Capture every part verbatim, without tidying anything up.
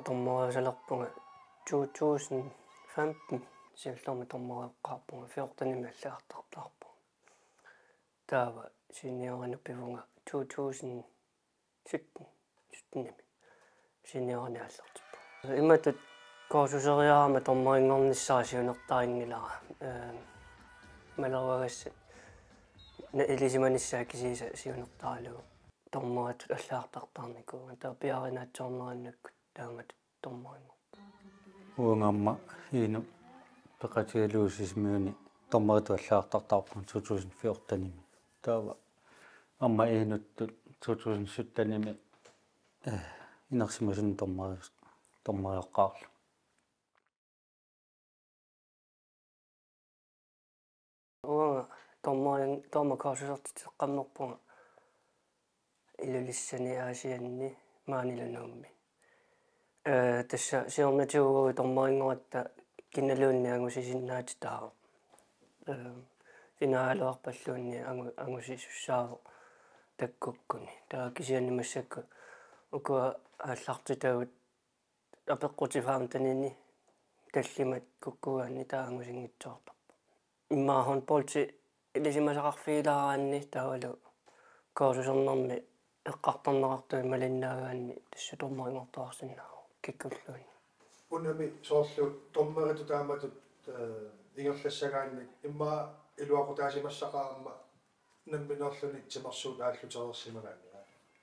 Dommeriusalerpunga to tusind femten, siullermik dommeriueqqaarpunga, fjortenimi allagartartaarpunga. Taava seniorina pivunga to tusind sytten, syttenimi seniorina aallartippunga. Imatut kursuseriarama dommerinngornissara siunertarinngilara. Ehm, maleruagassat na-, ilisimanissaat kisiisa siunertaralugu dommeritut allagartartaarnikuuvunga. Taava piaarinaatsoornerannakkut taamatut dommerinngorpunga. Uanga aamma Inuk peqatigalugu Sisimiuni dommeritut allagartartaarpunga to tusind fjortenimi. Taava aamma Inuttut to tusind syttenimi, eh, inersimasuni dommeri-, dommerioqqaarlunga. Uanga dommeri-, dommerkursusertitseqqammerpunga Ilulissani, Aasianni, maanilu Nuummi. Eh, tassa siornatigut uagut dommerinngorutta kinaluunniit angusisinnaatitaavoq. Eh, finaleerpalluunniit angu-, angusisussaavoq takkukkuni. Taava kisianni massakkut ukua aallartitagut apeqqutit femtenini tallimat kukkugaanni taava angusinngitsoortarpoq. Immaqa håndboldi ilisimasaqarfigilaaraanni taavalu kursusernermi eqqartorneqartumi malinnaagaanni tassa dommerunngortoqarsinnaavoq kikkulluunniit. Unami soorlu dommeritut taamatut, eh, ingerlassagaanni immaqa iluaqutaasimassaqaaq aamma nammineerluni timersuut aallutereersimagaanni.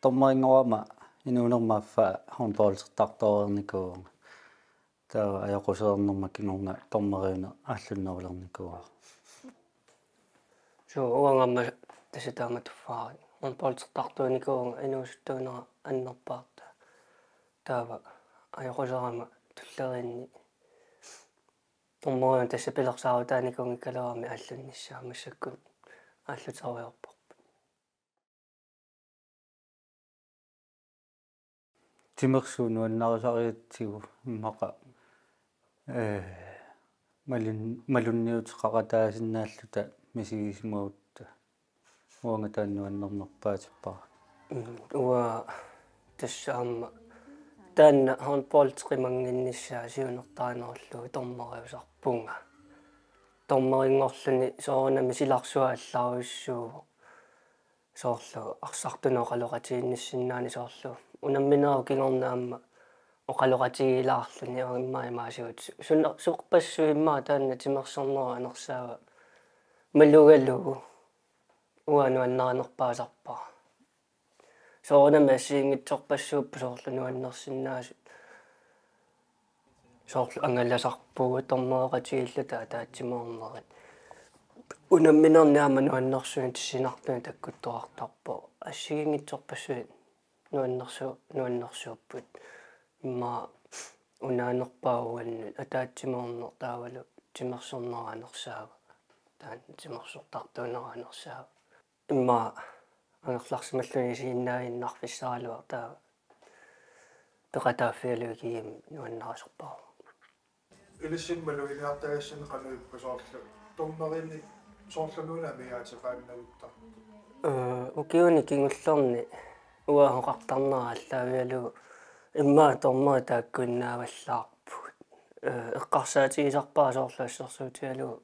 Dommerinngorama inuunerma affaa håndboldertartoreernikuuvunga. Taava ajoqusereernerma kingorna dommeriuneq aallunnerulernikuuara. Suu, uanga aamma tassa taamatut affaa håndboldertartuunikuuvunga inuusuttuunera annerpaartaa. Taava ajoquserama tulleriinni dommeriuneq tassa pilersaarutaanikuunngikkaluarami aallunnissaa, massakkut aalluterujoorparput. Timersuut nuannarisarigatsigu immaqa, eh, malun-, malunniuteqaqataasinnaalluta misigisimagutta uanga taanna nuannernerpaatippara. Mm, uanga tassa aamma taanna håndboldi qimannginnissaa siunertarinerullugu dommeriusarpunga. Dommerinngorluni soorunami silarsuaq allarujussuuvoq. Soorlu arsartunut oqaloqatigiinnissinnaanani soorlu unamminerup kingorna aamma oqaloqatigiilaarluni aamma imaasigut su-, suna-, suorpassuit immaqa taanna timersornerup anersaava malugalugu uanga nuannarinerpaasarpara. Soorunami assigiinngitsorpassuupput soorlu nuannersinnaasut. Soorlu angalasarpugut dommereqatigiilluta ataatsimoornerit. Unamminerni aamma nuannersunik tissinartunik takkuttoqartarpoq. Assigiinngitsorpassuit nuannersu-, nuannersuupput. Immaqa unaanerpaaq uannut ataatsimoorneq taavalu timersornerup anersaava. Taanna timersortartuunerup anersaava. Immaqa angerlarsimalluni isiginnaaginnarfissaraluaq taava peqataaffigalugu ikigimmi nuannarisorpara. Ilissi maluginiartagassanni qanoq ippa soorlu dommerinik soorlu nuuna amigaateqaannavittartut? Eh, ukiuni kingullerni uanga oqartarnera aallaavigalugu immaqa dommerit taakkuinnaavallaarpugut. Eh, eqqarsaatigisarpara soorlu assersuutigalugu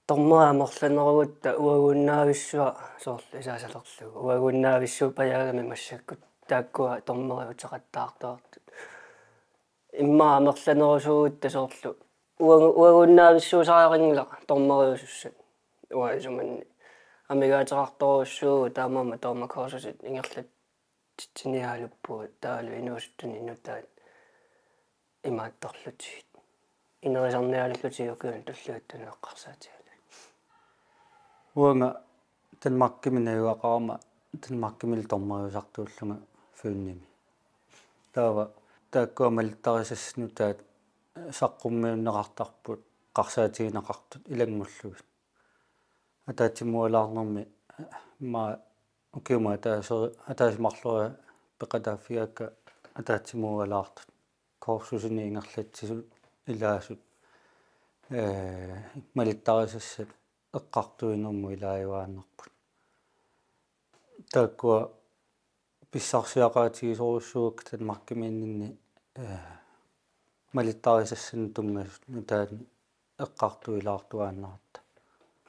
dommeri amerlanerugutta uaguinnaavissuaq soorlu isaasalerlugu. Uaguinnaavissuupajaagami massakkut taakkua dommeriuteqattaartuartut. Immaqa amerlanerusuugutta soorlu uagu-, uaguinnaavissuusariaqanngilaq dommeriusussat. Uanga isumanni amigaateqartorujussuuvugut taamaammat dommerkursusit ingerlat- titsiniaaluppugut taavalu inuusuttunut nutaat imaattorlutigit. Inerisarniaalullutigit ukiuni tulliuttuni eqqarsaatigalugit. Uanga Danmarkimi najugaqarama Danmarkimilu dommeriusartuullunga Fynimi. Taava taakkua malittarisassat nutaat saqqummiunneqartarput eqqarsaatigineqartut ilanngullugit. Ataatsimoorlaarnermi, eh, ma ukiumut ataase-, ataaseq marloriarlunga peqataaffigaakka ataatsimoorlaartut. Kursusini ingerlatsisut ilaasut, eh, malittarisassat eqqartuinermut ilaajuaannarput. Taakkua pissarsiaqaatigisorujussuuakka Danmarkimiinninni, eh, malittarisassanut tunngasut nutaat eqqartuilaartuaannarta.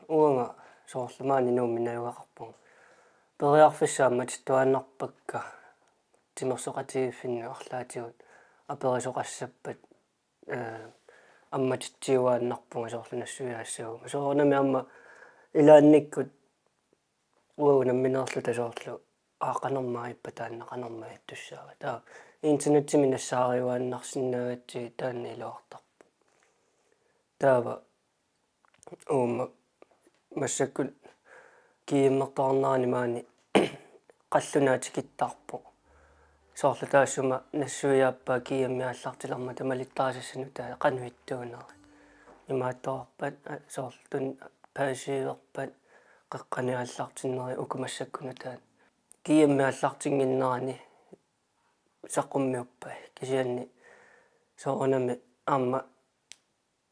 Uanga soorlu maani Nuummi najugaqarpunga. Periarfissaq ammatittuaannarpakka timersoqatigiiffinnut arlaatigut aperisoqassappat, ee, ammatitsiuaannarpunga soorlu nassuiaassaguma. Soorunami aamma ilaannikkut uagut unammineerluta soorlu aa qanormaa ippa taanna, qanormaa ittussaava. Taava internetimi nassaariuaannarsinnaagatsigit taanna iluartarpoq. Taava uuma massakkut GM-ertoqarnerani maani qallunaat tikittarpoq. Soorlu taassuma nassuiaappaa GM-i aallartilermata malittarisassanut taava qanoq ittuuneri. Imaattoqarpat, a, soorlu tun paasiiverpat qeqqani aallartinneri uku massakkut nutaat. GM-i aallartinnginnerani saqqummiuppai kisianni soorunami aamma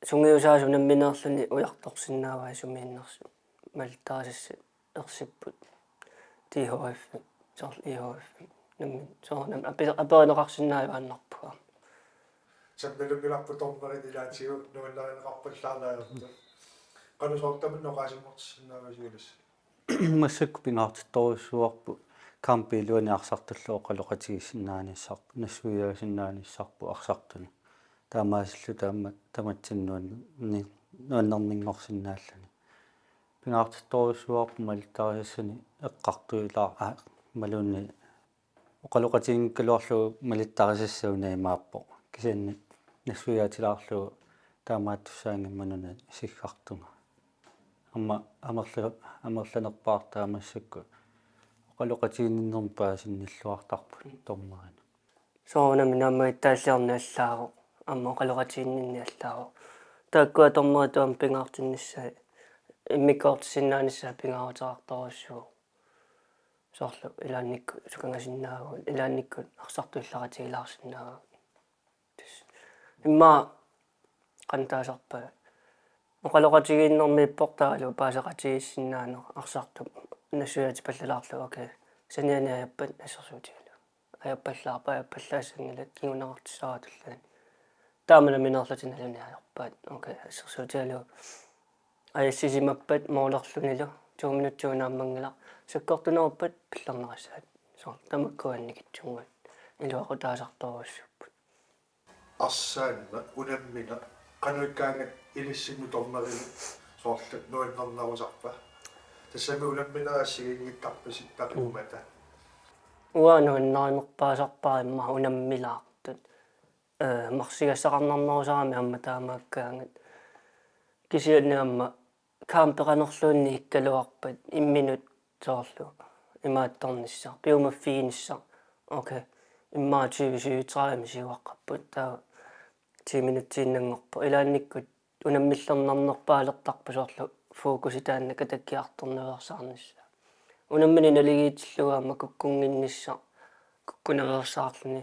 sungiusaasoq unammineerluni ujartorsinnaavai sumiinnersut malittarisassat ersipput. T H F, soorlu I H F. Nammi, soorunami ape-, aperineqarsinnaajuaannarpunga. Sammilunngilarput dommerit ilaatigut nuannarineqarpallaarneq ajortut. Qanoq soorlu tamanna oqaaseriartorsinnaavisiuk? Massakkut pingaartittorujussuuarput kampip iluani arsartullu oqaloqatigiissinnaanissarput, nassuiaasinnaanissarput arsartuni. Taamaasilluta aamma tamatsinnut nuanni-, nuannerninngorsinnaalluni. Pingaartittorujussuuarput malittarisassanik eqqartuilaar-, aa, imaluunniit oqaloqatiginngikkaluarlugu malittarisassaq una imaappoq. Kisianni nassuiaatilaarlugu taamaattussaanngimmat una siggartunga. Aamma amerla-, amerlanerpaartaa massakkut oqaloqatiginninnermut paasinnilluartarput dommerinut. Soorunami naammagittaalliorneq allaavoq, aamma oqaloqatiginninneq allaavoq. Taakkua dommeritut aamma pingaartinnissaat, immikkoortissinnaanissaat pingaaruteqartorujussuuvoq. Soorlu ilaannikkut sukangasinnaavagut, ilaannikkut arsartuullaqatigilaarsinnaavagut. Tassa immaqa qanoq taasarpaat. Oqaloqatigiinnermiippoq taavalu paaseqatigiissinnaaneq arsartup nassuiaatipallalaarlugu, okay. Saniani ajappat assersuutigalugu. Ajappallaarpat, ajappallaassanngillat kinguneqartissaarutullaanni. Taama nammineerlutit nalunaalerpaat. Okay, assersuutigalugu. Ajassisimappat moolerlunilu, to minutsit naammanngilaq, sakkortuneruppat pillerneqassaaq. Soorlu tamakku annikitsunnguit iluaqutaasartorujussuupput. Arsaanneq unammineq qanoq ikkaangat ilissinnut dommerinik soorlu nuannernerusarpa? Tassami unamminerit assigiinngittarpasi taqimmata. Uanga nuannarinerpaasarpara immaqa unammilaartut. Ee, marsigassaqarnarnerusarami aamma taamaakkaangat. Kisianni aamma kampi qanorluunniit ikkaluarpat imminut soorlu imaattornissaq, piumaffiginissaq. Okay. Immaqa tyve syvogtredive siuaqqapput, taava ti minutsiinnanngorpoq. Ilaannikkut unammillernarnerpaalertarpoq soorlu fokusi taanna katakkiartornaveersaarnissaa. Unammineq naligiitillugu aamma kukkunnginnissaq kukkunaveersaarluni.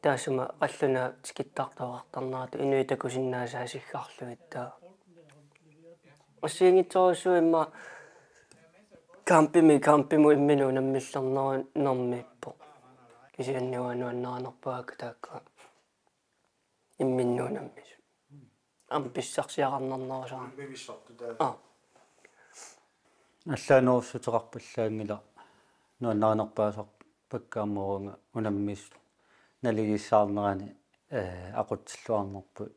Taassuma qallunaat tikittartoqartarneratut inuit takusinnaasaat siggarlugit taava. Assigiinngitsorujussuuvoq immaqa kampimi, kampimut imminut unammillernermiippoq. Kisianni uanga nuannarinerpaakka taakkua imminnut unammisut. Aamma pissarsiaqarnarnerusarami. Unammivissortut taava. Aa. Allaanerussuteqarpallaanngilaq nuannarinerpaasarpakka aamma uanga unammisut naligiissaarnerani, ee, aqutsilluarnerput,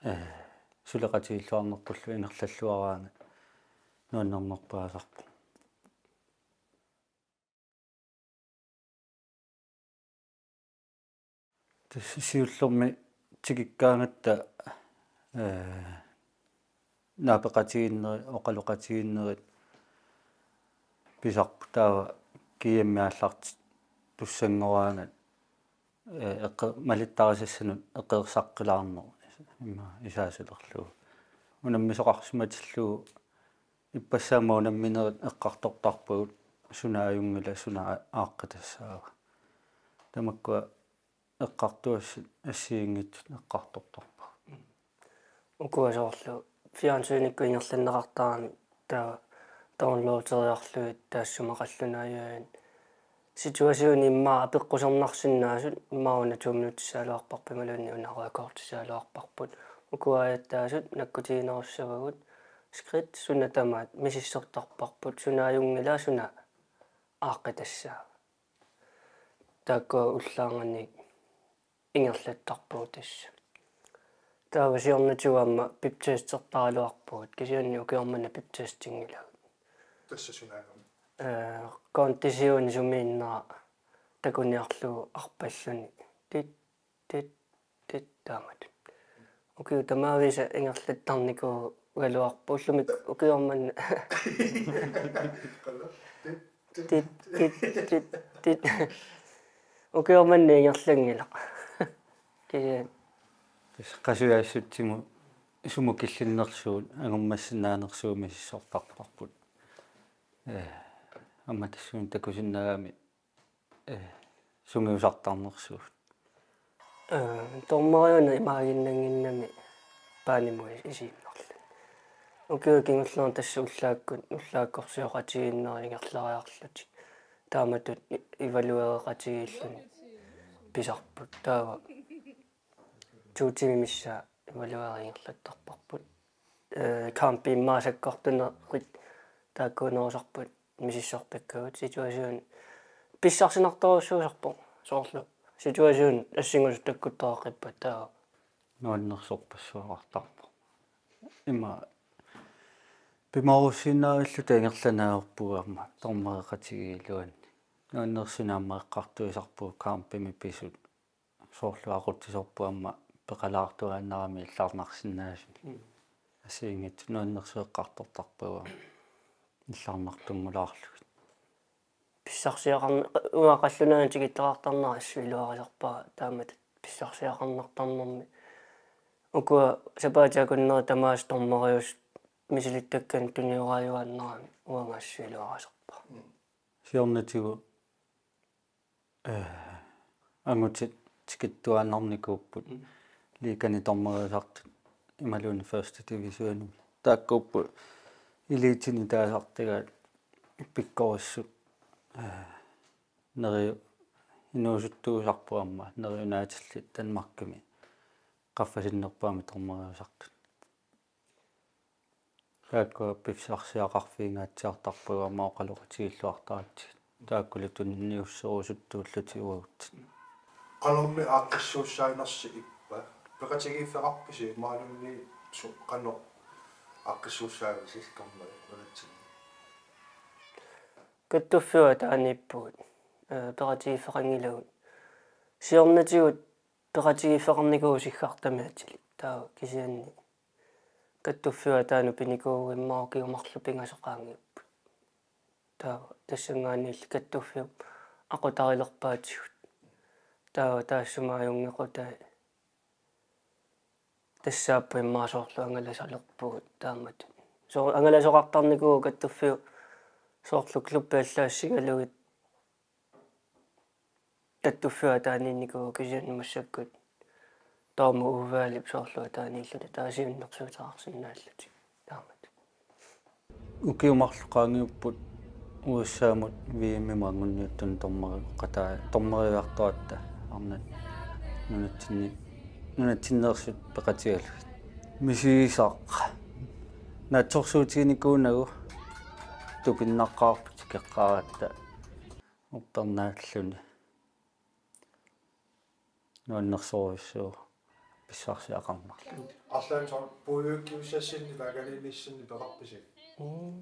ee, suleqatigiilluarnerpullu ingerlalluaraangat nuannernerpaasarpoq. Tassa siullermik tikikkaangatta, ee, naapeqatigiinnerit, oqaloqatigiinnerit pisarput, taava GM-i aallartittussanngoraangat, ee, eqqe-, malittarisassanut eqeersaqqilaarneq immaqa isaasalerlugu. Unammisoqarsimatillugu ippassaammat unamminerit eqqartortarpagut suna ajunngilaq, suna a-, aaqqitassava. Tamakkua eqqartugassat assigiinngitsut eqqartortarpagut. Ukua soorlu fjernsynikkut ingerlanneqartarami taava downloaderiarlugit taassuma qallunaajugit Situationi immaqa apeqqusernarsinnaasut, immaqa una to minuttissaagaluarparput imaluunniit una rekortissaagaluarparput. Ukua ajattaasut nakkutiginerussavagut, skridt suna tamaat misissortarparput, suna ajunngilaq, suna aaqqitassaava. Taakkua ullaarnganik ingerlattarpugut tassa. Taava siornatigut aamma peptestertaraluarpugut, kisianni ukioq manna peptestinngilagut. Tassa sunaagami? Ee, konditioni sumiinnera takuniarlugu arpalluni. Tit, tit, tit taamatut. Ukiut tamaavisa ingerlattarnikuugaluarput, ullumikkut ukioq manna. Tit, tit, tit, tit. Ukioq manna ingerlanngilaq. Kisianni. Tassa qasujaassutsigut sumut killinnersugut, angummassinnaanersugut misissortarparput. Ee, aamma tassuuna takusinnaagamik, ee, sungiusartarnersugut. Ee, dommeriuna imaaginnannginnami banemut isiinnarluni. Ukiut kingullerni tassa ullaakkut, ullaakkorsioqatigiinnerit ingerlariarlutik. Taamatut i-, evaluereqatigiilluni pisarput. Taava to timit missaat evaluering ingerlattarparput. Ee, kampi immaqa sakkortunerit taakkuunerusarput misissortakkagut, situationi pissarsinartorujussuusarpoq. Soorlu situationi assingusut takkuttoqaqqippat taava. Nuannersorpassuaqartarpoq. Ima pimoorussiinnaavilluta ingerlaannarpugut aamma dommereqatigiit iluanni. Nuannersunik aamma eqqartuisarpugut kampimi pisut. Soorlu aqutsisorput aamma peqalaartuaannarami illarnarsinnaasuni. Mm. Assigiinngitsut nuannersueqqartortarpagut aamma illarnartunngulaarlugit. Pissarsiaqarn-, uanga qallunaanut tikittoqartarnera assut iluarisarpara taamatut pissarsiaqarnartarnermi. Ukua sapaatip akunneri tamaasa dommeriusut misilittakkanik tunioraajuaannarami uanga assut iluarisarpara. Mm. Siornatigut, ee, angutit tikittuaannarnikuupput. Mm. Liigani dommeriusartut imaluunniit første divisionimi. Taakkuupput elitini taasartagaat pikkorissut, ee, neriu-, inuusuttuusarput aamma neriunaatillit Danmarkimi qaffasinnerpaamik dommeriusartut. Taakkua pissarsiaqarfigingaatsiartarpagut aamma oqaloqatigilluartaratsigit. Taakkulu tunniusserusuttuullutik uagut. Qanormi aaqqissuussaanersi ippa? Peqatigiiffeqarpisi imaluunniit su-, qanoq aaqqissuussaavisi kamma nunatsinni? Kattuffiup ataaniippugut. Ee, peqatigiiffeqanngilagut. Siornatigut peqatigiiffeqarnikuuvoq siggartami atilik. Taava kisianni Kattuffiup ataanut pinikuuvugut immaqa ukiut marluk pingasut qaangiupput. Taava tassanngaanniilli Kattuffiup aqutarilerpaatigut. Taava taassuma ajunngequtai tassaapput immaqa soorlu angalasalerpugut taamatut. Soo-, angalasoqartarnikuuvoq Kattuffiup soorlu klubbi allaassigalugit Kattuffiup ataaniinnikuuvoq kisianni massakkut Tormod Udvalgip soorlu ataaniilluta taava siunnersuuteqarsinnaallutik taamatut. Ukiut marluk qaangiupput U S A-mut V M-imut anguniuttunut dommeri-, qataa-, dommeriartoratta arnat nunatsinni-, nunatsinneersut peqatigalugit. Misigisaq. Naatsorsuutiginikuunagu tupinnaqaarput tikeqqaaratta uppernaalluni. Nuannersorujussuuvoq pissarsiaqarnerlu. Arlaannik soorlu puiuukkiussassinni taakaniinnissinni peqarpisi? Mm.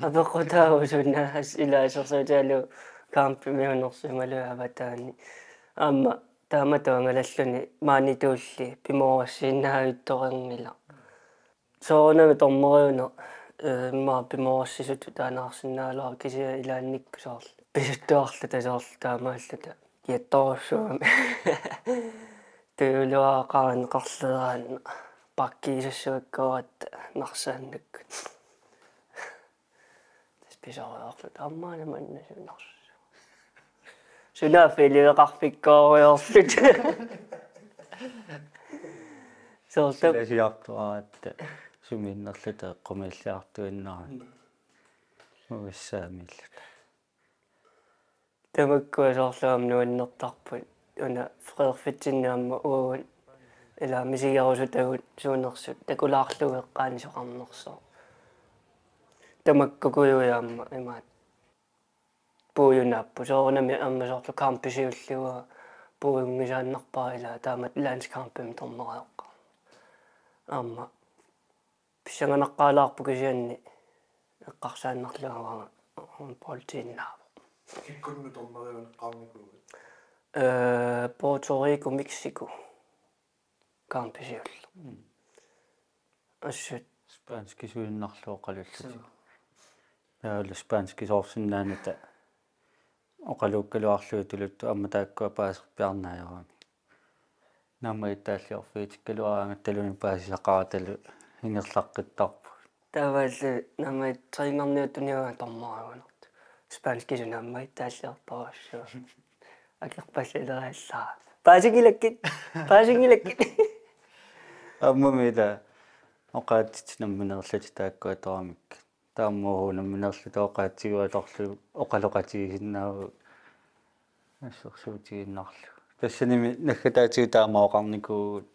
Apeqqutaavoq suna as-, ila assersuutigalugu kampimiunersoq imaluunniit avataani. Aamma taamatut angalalluni maanituulli pimoorussiinnaavittoqanngilaq. Soorunami dommeriuneq, ee, immaqa pimoorussisutut taaneqarsinnaagaluarpoq kisianni ilaannikkut soorlu. Pisuttuarluta soorlu taamaalluta. Kiattorussuugami. Tujuluaqarneqarleraanni. Pakkiisassavakkaaratta narsaannakkut. Tassa pisariaqarluta aamma manna sunarsu. Sunaaffa iliveqarfikkooriarluta. Soorlu. Silasiartuaratta sumiinnerluta eqqumiilliartuinnarami. Mm. U S A-miilluta. Tamakkua soorlu aamma nuannertarput. Una freerfitsinni aamma uagut ila misigerusutagut suunersut takulaarlugu eqqaanisoqarnersoq. Tamakkukujuit aamma imaat puujunaapput. Soorunami aamma soorlu kampisiulliua puujungisaannarpara ila taamatut landskampimi tormariorpara. Aamma pissanganaqqaalaarpoq kisianni eqqarsaannarlugu uanga håndboldiinnaavoq. Kikkunnut tormariuneqqaarnikuuit? Eh, Puerto Rico, Mexico. Kampisiulleq. Mm. Assut. Spanskisuinnarlugu oqalullutik. Suu. Taavalu spanskisoorsinnaanata oqaluukkaluarlugit tuluttut aamma taakkua paaserpiarnaajuramik. Naammagittaalliorfigitikkaluaraangattaluunniit paasisaqaratalu ingerlaqqittarpugut. Taavalu naammagittarinngarniuttunik uanga tormariugunartoq. Spanskisut naammagittaalliorparput. Akerpallileriallaat. Paasinngilakka. Paasinngilakka. Aammami ila oqaatsit nammineerlutik taakku atoramikku. Taamaammat nammineerluta oqaatsigut atorlugit oqaloqatigisinnaavagut assersuutigiinnarlugu. Tassanimi naggataatigut taama oqarnikuuvugut.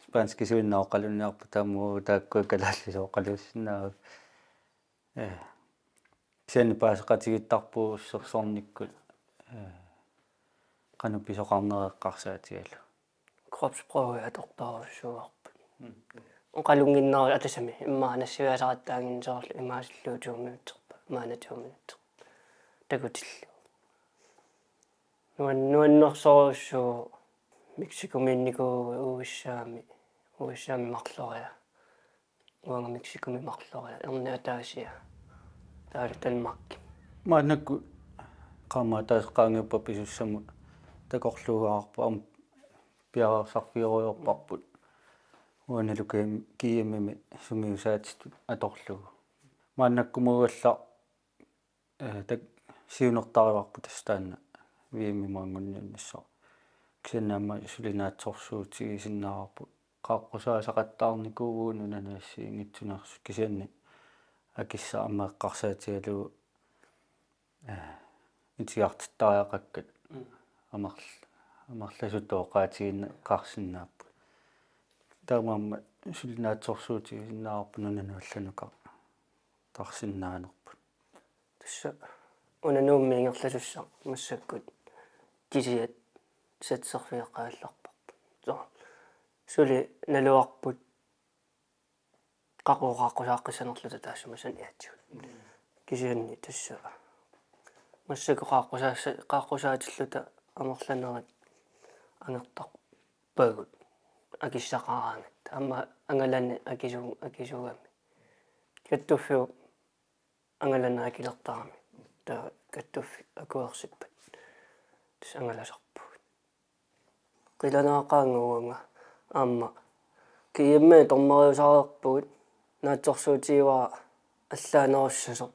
Spanskisuinnaq oqalunniarput taamaammat taakkua kalaallisut oqaluussinnaavagut. Eh. Kisianni paaseqatigiittarpugut ussersornikkut. Eh. Qanoq pisoqarnera eqqarsaatigalugu. Kropsproget atortorujussuuarput. Mm. Oqalunnginnerusut atasami immaqa nassiuaasaqattaannginneq soorlu imaasillugu to minutterput, maanna to minutterput. Takutillugu. Nuan-, nuannersorujussuuvoq Mexicomiinnikuuvugut U S A-mi, U S A-mi marloria. Uanga Mexicomi marloria, erni ataasia. Taavalu Danmarkimi. Maannakkut qaammat ataaseq qaangiuppata pisussamut takorluugaarput aamma piareersarfigerujoorparput. Uanilu K M-, K M-imi sungiusaatitut atorlugu. Maannakkumut uallaq, eh, tak-, siunertarivarput tassa taanna V M-imut anguniarnissaa. Kisianni aamma suli naatsorsuutigisinnaavarput. Qaaqqusaasaqattaarnikuuvugut nunani assigiinngitsuneersut kisianni akissaq aamma eqqarsaatigalugu, eh, itigartittariaqakkat. Mm. Amerl-, amerlasuut oqaatigineqarsinnaapput. Taamaammat suli naatsorsuutigisinnaavarput nunanut allanukar- tarsinnaanerput. Tassa una Nuummi ingerlasussaq massakkut kisiat satserfigeqqajallarparput. Soo, suli naluarput qaqugu qaaqqusaaqqissanerluta taassuma saniatigut. Mm. Kisianni tassa massakkut qaaqqusaassa-, qaaqqusaatilluta amerlanerit angertarpagut akissaqaraangatta. Aamma angalani akisu-, akisugami. Kattuffiup angalani akilertarami. Taava kattuffik akuersippat tassa angalasarpugut. Qilanaaqaanga uanga aamma K M-i tormariusareerpugut, naatsorsuutigivara allaanerussasoq.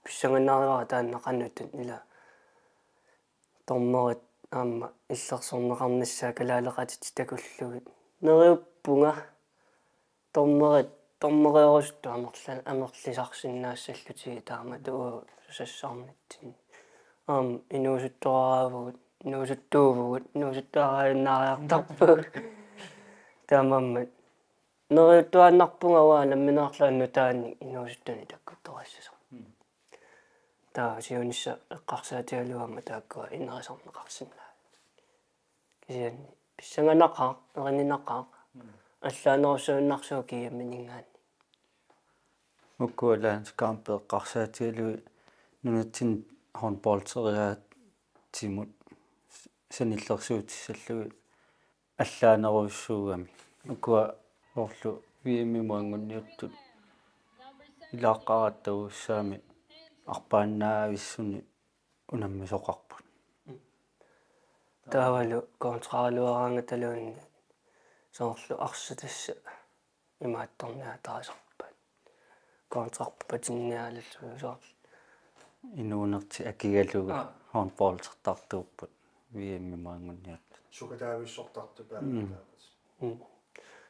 Pissanganarivara taanna qanoq ila tormarit aamma illersorneqarnissaat kalaaleqatitik takullugit. Neriuppunga tormarit, tormariorusuttup amerla-, amerlisarsinnaassallutigit taamatut sassarnitsinni. Aamma inuusuttuaraavugut, inuusuttuuvugut, inuusuttuaraajunnaariartarpugut. Taamaammat neriuttuaannarpunga uanga nammineerlunga nutaanik inuusuttunik takkuttorissasoq. Mm. Taava siunissaq eqqarsaatigalugu aamma taakkua inerisarneqarsinnaapput. Kisianni pissanganaqaaq, erininaqaaq, mm, allaanerussagunarsuuvoq K M-iminngaanniit. Ukua landskampit eqqarsaatigalugit nunatsinni håndbolderiaatsimut sanillersuutissallugit allaanerujussuugamik. Ukua soorlu V M-imut anguniartut ilaaqqaaratta U S A-mi arpaannaavissunik unammisoqarput. Taavalu kontraraluaraangataluunniit soorlu arsaq tassa imaattorniaatarisarpaat. Kontrarpatinnialerlugu soorlu. Inuunertik akigalugu, aa, håndboldertartuupput V M-imut anguniartut. Sukataavissortartut, mm, taavalu. Mm.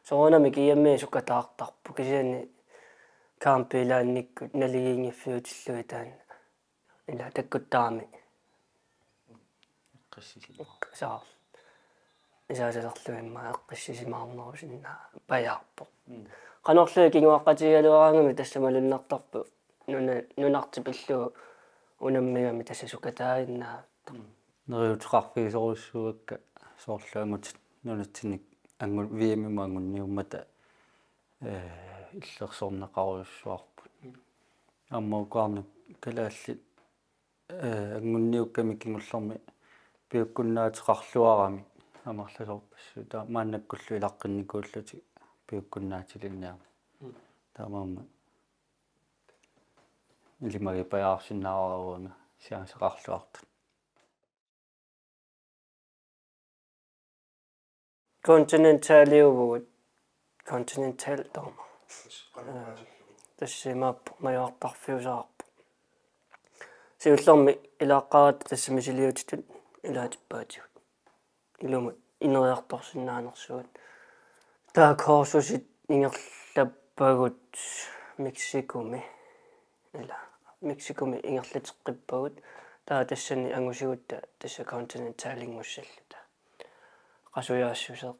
Soorunami K M-i sukataartarput kisianni kampit ilaannikkut naligiinngiffiutillugit taanna. Ila takkuttarami eqqissisimaarneq. Saa. Isaasalerlugu immaqa eqqissisimaarnerusinnaavajaarpoq. Mm. Qanorlu kinguaqqatigigaluaraangamik tassa malunnartarpoq. Nuna-, nunartik pillugu unammigami tassa sukataaginnarpoq. Mm. Neriuteqarfigisorujussuuakka soorlu angutit nunatsinni angu-, V M-imut anguniummata, eh, illersorneqarujussuarput. Mm. Aamma uku arnat kalaallit, eh, anguniukkamik kingullermi piukkunnaateqarluaramik amerlasoorpassuit. Taava maannakkullu ilaqqinnikuullutik piukkunnaatilinniarneq. Mm. Taamaammat ilimagipajaarsinnaavara uanga chanceqarluartut. Continentaliuvugut. Continental taama. Tassa imaappoq majuartarfiusaarpoq. Siullermik ilaaqqaratta tassa misiliutitut ilaatippaatigut. Ilumut ineriartorsinnaanersugut. Taava kursusit ingerlappagut Mexicomi. Ila, Mexicomi ingerlateqqippagut. Taava tassani angusigutta tassa Continentalinngussalluta. Qasujaassuseq,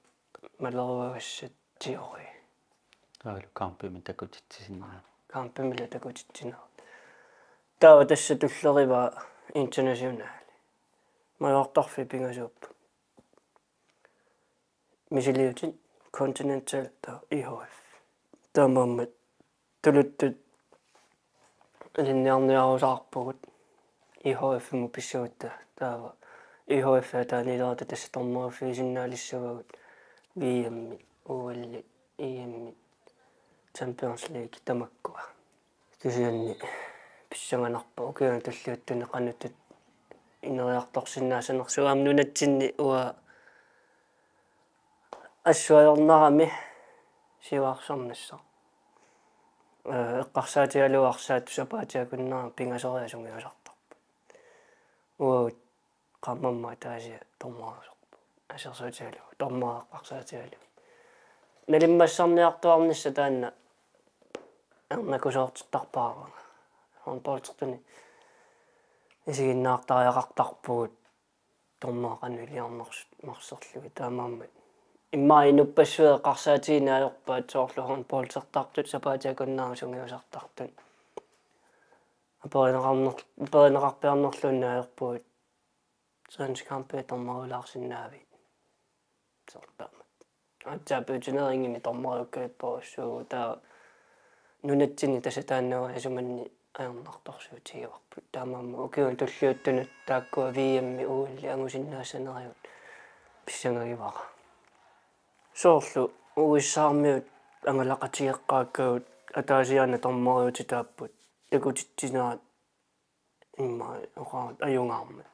maleruagassat, teori. Taavalu kampimi takutitsisinnaat. Kampimilu takutitsinerat. Taava tassa tulleriva internationali. Majuartarfiit pingasuupput. Misiliutit, Continental taava I H F. Taamaammat tuluttut ilinniarniarusaarpugut I H F-imut pissagutta. Taava I H F-i ataaniilerata tassa dommeriffigisinnaalissavagut V M-it, O L-it, E M-it, Champions League tamakkua. Kisianni pissanganarpoq ukiuni tulliuttuni qanoq ittut ineriartorsinnaassanersoq. Aamma nunatsinni uanga assut ajornarami siuarsarnissaq. Eh, eqqarsaatigalugu arsaattut sapaatip akunnera pingasoriarlugit sungiusartarput. Uagut qaammammut ataasiarluni dommeriusorpoq. Assersuutigalugu dommeri eqqarsaatigalugu. Nalimmassarniartuarnissaq taanna ajornakusoortittarpara. Håndboldertuni isiginnaartariaqartarpugut dommeri qanoq iliornersoq marserlugit, taamaammat immaqa inuppassuit eqqarsaatigineq ajorpaat soorlu håndboldertartut sapaatip akunnera sungiusartartut. Aperineqarner-, aperineqarpiarnerluunniit ajorpugut: Svensk håndbold, dommeriulaarsinnaaviuk? Soorlu taama. Aatsaat pingasuuneringimi dommeriukkaluttorujussuuvugut, taava nunatsinni tassa taanna isumanni ajornartorsiutigivarput. Taamaammat ukiuni tulliuttuni taakkua V M-it, O L-it angusinnaassanerigut pissangagivara. Soorlu U S A-miut angalaqatigeqqaakkagut ataasiaannaq dommeriutitaapput takutitsinerat immaqa oqaat ajungaarmat.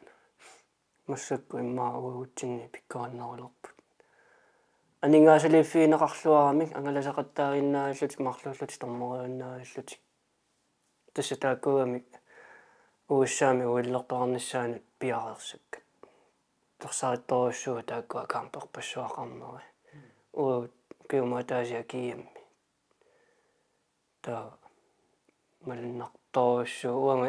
Massakkut immaqa uagutsinni pikkorinnerulerput. Aningaasaliiffigineqarluaramik angalasaqattaaginnaavillutik marluullutik dommeriuinnaavillutik. Tassa taakkuugamik U S A-mi O L-ertoqarnissaanut piareersakkat. Torsarittorujussuuvoq taakkua kamperpassuaqarneri. Uagut ukiumut ataasiaq G M-i. Taava malunnartorujussuuvoq, uanga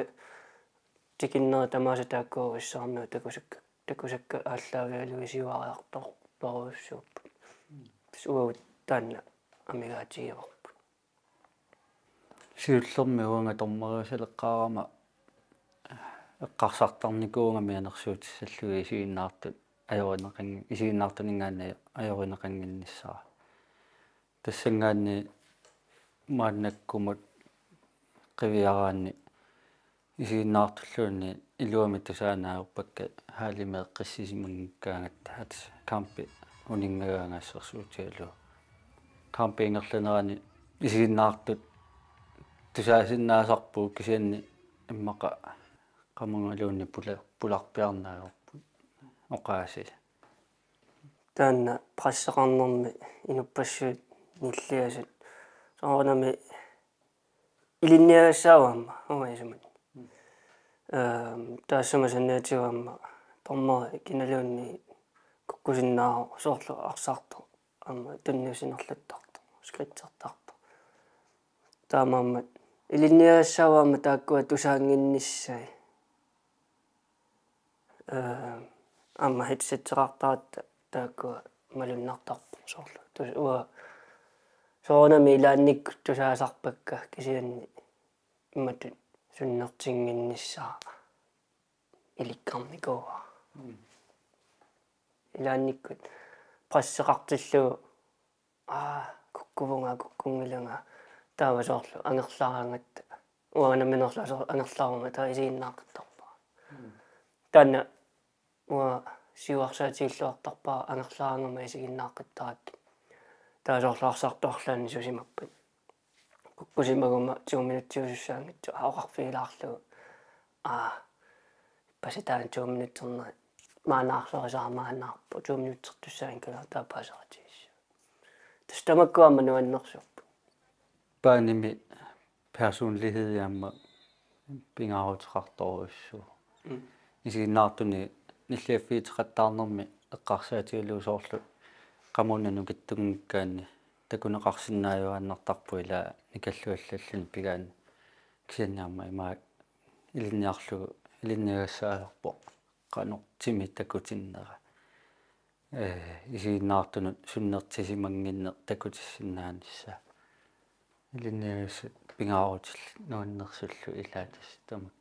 tikinnerit tamaasa taakku U S A-miut takusakka, takusakka aallaavigalugit siuariartortorujussuupput. Tassa uagut taanna amigaatigivarput. Siullermik uanga dommeriusaleqqaarama eqqarsartarnikuugama mianersuutissallugit isiginnaartut ajorineqanng-, isiginnaartuninngaanniit ajorineqannginnissara. Tassanngaanniit maannakkumut qiviaraanni isiginnaartulluunniit iluamik tusaannaajorpakka haalimi eqqissisimanngikkaangatta, at kampi uninngagaangat assersuutigalugu. Kampi ingerlanerani isiginnaartut tusaasinnaasarpugut, kisianni immaqa qamungaluunniit pula-, pularpiarnaagorput oqaasii. Taanna presseqarnermi inuppassuit nilliasut soorunami ilinniagassaagut aamma, uunga isumanni. Ehm, taassuma saniatigut aamma dommeri kinaluunniit kukkusinnaavoq, soorlu arsartoq aamma tunniussinerluttartoq, skridtertartoq. Taamaammat ilinniagassaagut aamma taakkua tusaannginnissai. Ehm, Aamma headseteqartaratta taakku malunnartarpoq soorlu. Tus uanga soorunami ilaannikkut tusaasarpakka kisianni imatut sunnertinnginnissaa ilikkarnikuuara. Ilaannikkut presseqartillugu aa kukkuvunga kukkunngilanga taava soorlu angerlaraangatta uanga nammineerlunga soorlu angerlaruma taava isiginnaaqqittarpara. Taanna uanga siuarsaatigilluartarpara angerlaraangama isiginnaaqqittarpara. Taava soorlu arsartuarlaanni susimappat. Kukkusimaguma to minutsiusussaanngitsoq oqarfigilaarlugu. Aa. Ippassaq taanna to minutsernera maanna arlerisaamaannaarpoq to minutsertussaanngikkaluartoq taava paaseqatigiissut. Tassa tamakku aamma nuannersorput. Banimi personlighed aamma pingaaruteqartorujussuuvoq. Isiginnaartuni nilliaffiuteqattaarnermi eqqarsaatigalugu soorlu qamuuna nukittunngikkaanni takuneqarsinnaajuaannartarpoq ila nikallugallalluni pigaanni kisianni aamma ima ilinniarlugu ilinniagassaalerpoq qanoq timi takutinnera. Ee, isiginnaartunut sunnertisimannginneq takutissinnaanissaa. Ilinniagassat pingaarutillit nuannersullu ilaat tassa tamakku.